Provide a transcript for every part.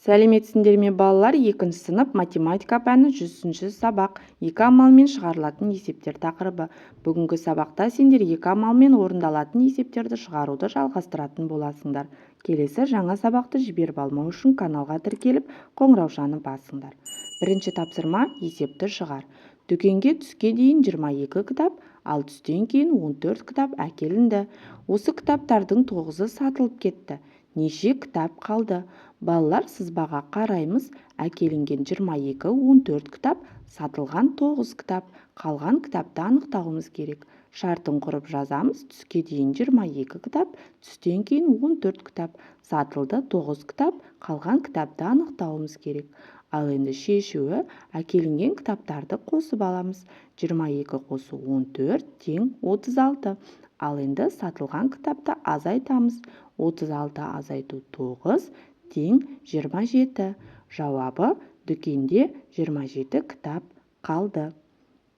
Сәлеметсіңдер ме, балалар! Екінші сынып, математика пәні, 100-сабақ, екі амалмен шығарылатын есептер тақырыбы. Бүгінгі сабақта сендер екі амалмен орындалатын есептерді шығаруды жалғастыратын боласыңдар. Келесі жаңа сабақты жіберіп алмау үшін каналға тіркеліп, қоңыраушаны басыңдар. Бірінші тапсырма: есепті шығар. Дүкенге түске дейін 22 кітап, ал түстен кейін 14 кітап әкелінді. Осы кітаптардың тоғызы сатылып кетті. Неше кітап қалды? Балалар, сызбаға қараймыз. Әкелінген 22, 14 кітап, сатылған 9 кітап. Қалған кітапты анықтауымыз керек. Шартын құрып жазамыз: түске дейін 22 кітап, түстен кейін 14 кітап, сатылды 9 кітап, қалған кітапты анықтауымыз керек. Ал енді шешуі: әкелінген кітаптарды қосып аламыз. 22 қосу 14 тең 36. Ал енді сатылған кітапты азайтамыз. 36 азайту 9 тең 27. Жауабы: дүкенде 27 кітап қалды.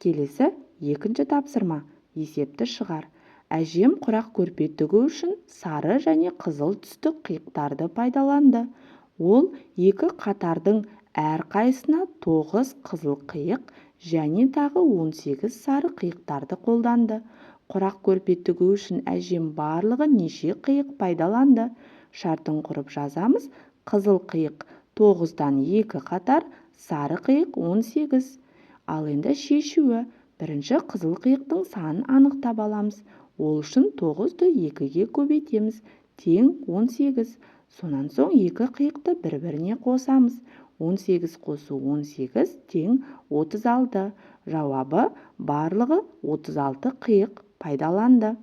Келесі, екінші тапсырма: есепті шығар. Әжем құрақ көрпе тігу үшін сары және қызыл түсті қиықтарды пайдаланды. Ол екі қатардың әрқайсысына 9 қызыл қиық және тағы 18 сары қиықтарды қолданды. Құрақ көрпе тігу үшін әжем барлығы неше қиық пайдаланды? Шартын құрып жазамыз: қызыл қиық 9-дан екі қатар, сары қиық 18. Ал енді шешуі: бірінші қызыл қиықтың санын анықтап аламыз. Ол үшін 9-ды 2-ге көбейтеміз, тең 18. Сонан соң екі қиықты бір-біріне қосамыз. 18 қосу 18 тең 36. Жауабы: барлығы 36 қиық пайдаланды.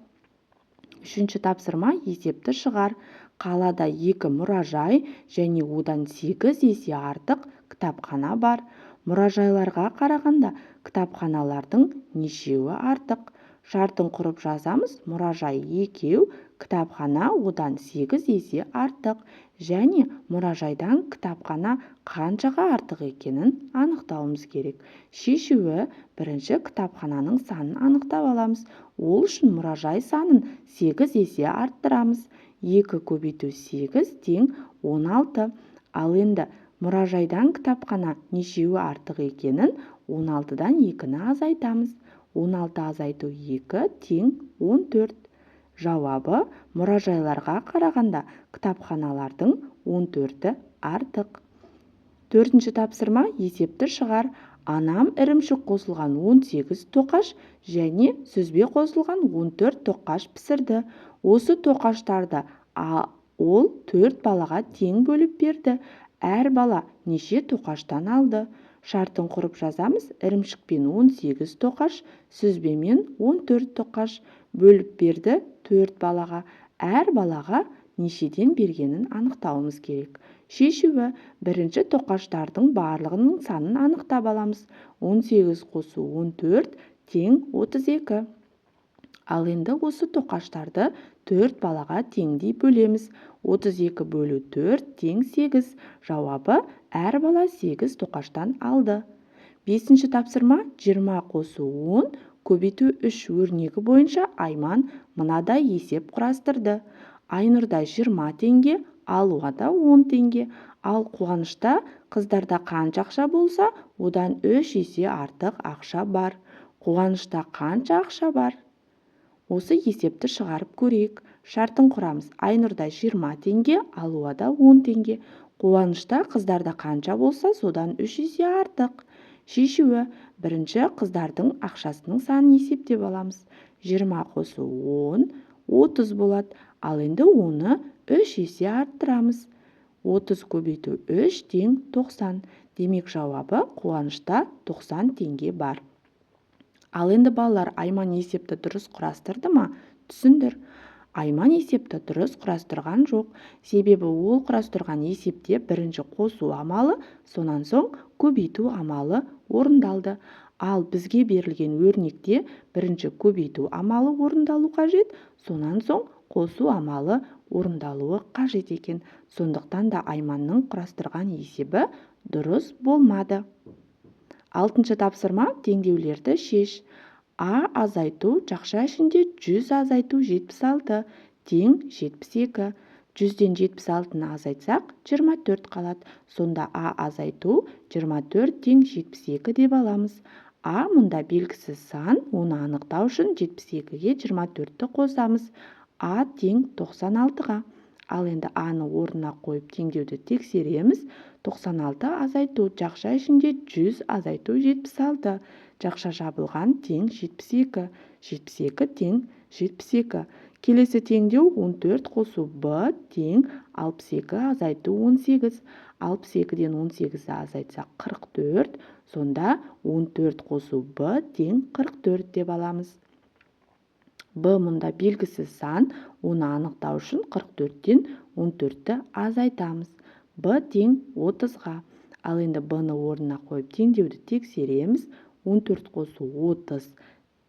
Үшінші тапсырма: есепті шығар. Қалада екі мұражай және одан 8 есе артық кітапхана бар. Мұражайларға қарағанда кітапханалардың нешеуі артық? Шартын құрып жазамыз: мұражай екеу, кітапхана одан 8 есе артық. Және мұражайдан кітапхана қаншаға артық екенін анықтауымыз керек. Шешуі: бірінші кітапхананың санын анықтап аламыз. Ол үшін мұражай санын 8 есе арттырамыз. 2 көбейту 8 тең 16. Ал енді мұражайдан кітапхана нешеуі артық екенін 16-дан 2-ні азайтамыз. 16 азайту 2 тең 14. Жауабы: мұражайларға қарағанда кітапханалардың 14-і артық. Төртінші тапсырма: есепті шығар. Анам ірімшік қосылған 18 тоқаш және сүзбе қосылған 14 тоқаш пісірді. Осы тоқаштарды ол төрт балаға тең бөліп берді. Әр бала неше тоқаштан алды? Шартын құрып жазамыз: ірімшікпен 18 тоқаш, сүзбемен 14 тоқаш бөліп берді төрт балаға. Әр балаға нешеден бергенін анықтауымыз керек. Шешуі: бірінші тоқаштардың барлығының санын анықтап аламыз. 18 қосу 14 тең 32. Ал енді осы тоқаштарды төрт балаға теңдей бөлеміз. 32 бөлу 4 тең 8. Жауабы: әр бала 8 тоқаштан алды. Бесінші тапсырма: 20 қосу 10 көбейту 3 өрнегі бойынша Айман мынадай есеп құрастырды. Айнұрда 20 теңге, Алуада 10 теңге, ал Қуанышта қыздарда қанша ақша болса, одан 3 есе артық ақша бар. Қуанышта қанша ақша бар? Осы есепті шығарып көрейік. Шартын құрамыз: Айнұрда 20 теңге, Алуада 10 теңге, Қуанышта қыздарда қанша болса, содан 3 есе артық. Шешуі: бірінші қыздардың ақшасының санын есептеп аламыз. 20 қосу 10 30 болады. Ал енді оны 3 есе арттырамыз. 30 көбейту 3 тең 90. Демек, жауабы: Қуанышта 90 теңге бар. Ал енді, балалар, Айман есепті дұрыс құрастырды ма? Түсіндір. Айман есепті дұрыс құрастырған жоқ. Себебі ол құрастырған есепте бірінші қосу амалы, сонан соң көбейту амалы орындалды. Ал бізге берілген өрнекте бірінші көбейту амалы орындалу қажет, сонан соң қосу амалы орындалуы қажет екен. Сондықтан да Айманның құрастырған есебі дұрыс болмады. Алтыншы тапсырма: теңдеулерді шеш. А азайту жақша ішінде 100 азайту 76 тең 72. 100-ден 76-ны азайтсақ, 24 қалады. Сонда а азайту 24 тең 72 деп аламыз. А мұнда белгісіз сан, оны анықтау үшін 72-ге 24-ті қосамыз. А тең 96-ға. Ал енді а-ны орнына қойып теңдеуді тексереміз. 96 азайту жақша ішінде 100 азайту 76. Жақша жабылған тең 72. 72 тең 72. Келесі теңдеу 14 қосу б тең 62 азайту 18. 62-ден 18-ді азайтсақ 44, сонда 14 қосу б тең 44 деп аламыз. Б мұнда белгісіз сан, оны анықтау үшін 44-тен 14-ті азайтамыз. Б тең 30-ға. Ал енді б-ны орнына қойып теңдеуді тексереміз. 14 қосу 30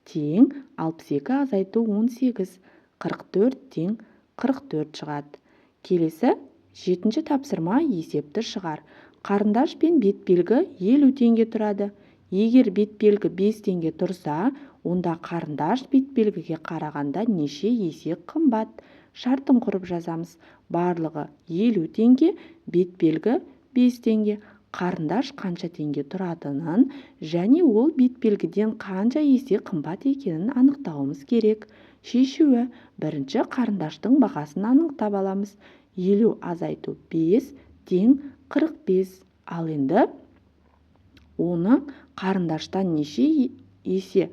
тең 62 азайту 18. 44 тең 44 шығады. Келесі жетінші тапсырма, есепті шығар. Қарындаш пен бетбелгі 50 теңге тұрады. Егер бетбелгі 5 теңге тұрса, онда қарындаш бетбелгіге қарағанда неше есе қымбат? Шартын құрып жазамыз. Барлығы 50 теңге, бетбелгі 5 теңге. Қарындаш қанша теңге тұратынын және ол бетбелгіден қанша есе қымбат екенін анықтауымыз керек. Шешуі: бірінші қарындаштың бағасын анықтап аламыз. 50 азайту 5 тең 45. Ал енді оны қарындаштан неше есе,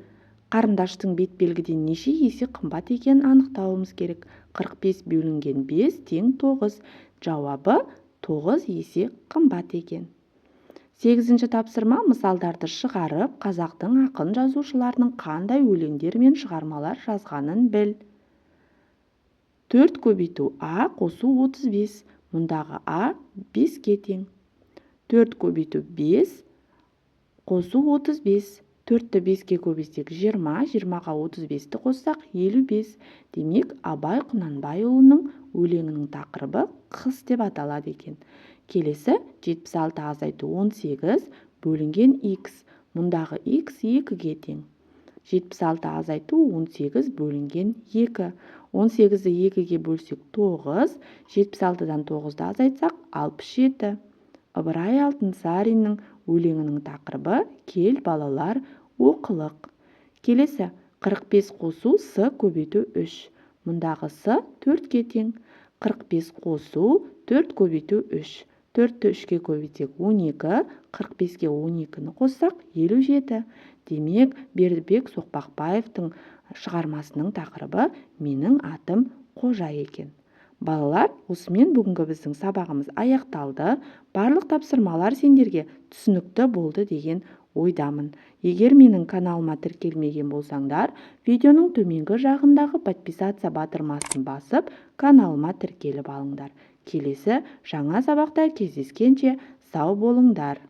қарындаштың бетбелгіден неше есе қымбат екенін анықтауымыз керек. 45 бөлінген 5 тең 9. Жауабы 9 есе қымбат екен. Сегізінші тапсырма, мысалдарды шығарып, қазақтың ақын жазушыларының қандай өлеңдер мен шығармалар жазғанын біл. 4 көбейту а қосу 35. Мұндағы а 5-ке тең. 4 көбейту 5 қосу 35. 4-ті 5-ке көбейтсек 20, 20-ға 35-ті қоссақ 55. Демек, Абай Құнанбайұлының өлеңінің тақырыбы қыс деп аталады екен. Келесі 76 азайту 18 бөлінген х. Мұндағы х 2-ге тең. 76 азайту 18 бөлінген 2. 18-ді 2-ге бөлсек 9, 76-дан 9-ды азайтсақ 67. Ыбырай Алтынсариннің өлеңінің тақырыбы кел, балалар, оқылық. Келесі 45 қосу с көбейту 3. Мұндағы с 4-ке тең. 45 қосу 4 көбейту 3. 4-ті 3-ке көбейтсек 12, 45-ке 12-ні қоссақ 57. Демек, Бердібек Соқпақбаевтың шығармасының тақырыбы менің атым Қожа екен. Балалар, осымен бүгінгі біздің сабағымыз аяқталды. Барлық тапсырмалар сендерге түсінікті болды деген ойдамын. Егер менің каналыма тіркелмеген болсаңдар, видеоның төменгі жағындағы подписаться батырмасын басып, каналыма тіркеліп алыңдар. Келесі жаңа сабақта кездескенше сау болыңдар.